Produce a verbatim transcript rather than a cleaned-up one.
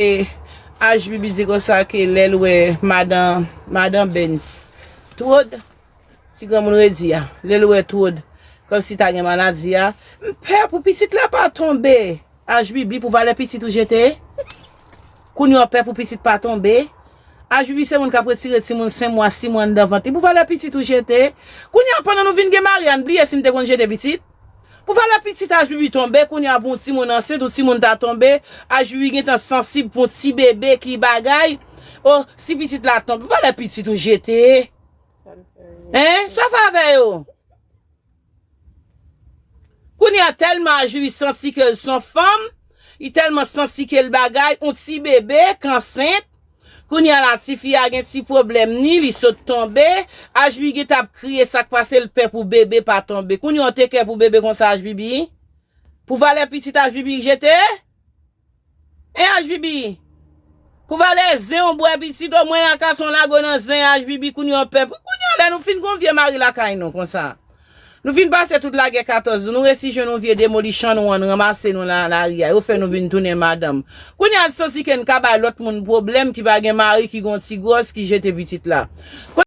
E H B B di konsa ke lè l wè madan, madan Benz twòd, ti granmoun redi a, lè l wè twòd, kòmsi ta gen maladi a, m pè pou pitit la pa tonbe. H B B, pou valè pitit ou jete? Kounye a w pè pou pitit pa tonbe? H B B se moun k ap retire timoun senk mwa, sis mwa anndan vant li, pou valè pitit ou jete? Kounye a, pandan nou vin gen mari a, n bliye si n te konn jete pitit? Pou valè pitit H B B tonbe, kounye a pou yon timoun ansent, yon timoun ta tonbe, H B B gentan sansib pou yon ti bebe ki bagay. O, si pitit la tonbe, pou valè pitit ou jete? Hein? Sa fè avè yo? Kounye a tèlman H B B santi ke l se yon fanm, li tèlman santi ke l bagay, yon ti bebe k ansent, kounye a la, tifi a gen ti pwoblèm ni, li sot tonbe. H B B gentan ap kriye sa k pase, l pè pou bebe pa tonbe. Kounye a w te kè pou bebe konsa H B B? Pou valè pitit H B B jete? En H B B? Pou valè zen w bwè pitit, omwen lakay sa w lage w nan zen H B B, kounye a w pè. Kounye a lè nou fin gon vye mari lakay nou konsa. Nou fin pase tout lagè katòz jou, nou resi jwenn yon vye demolishan nou an ranmase nou nan lari a. Yo fè nou vin tounen madanm. Kounye a l santi ke n ka bay lòt moun pwoblèm ki pa gen mari, ki gon ti gwòs, ki jete pitit la.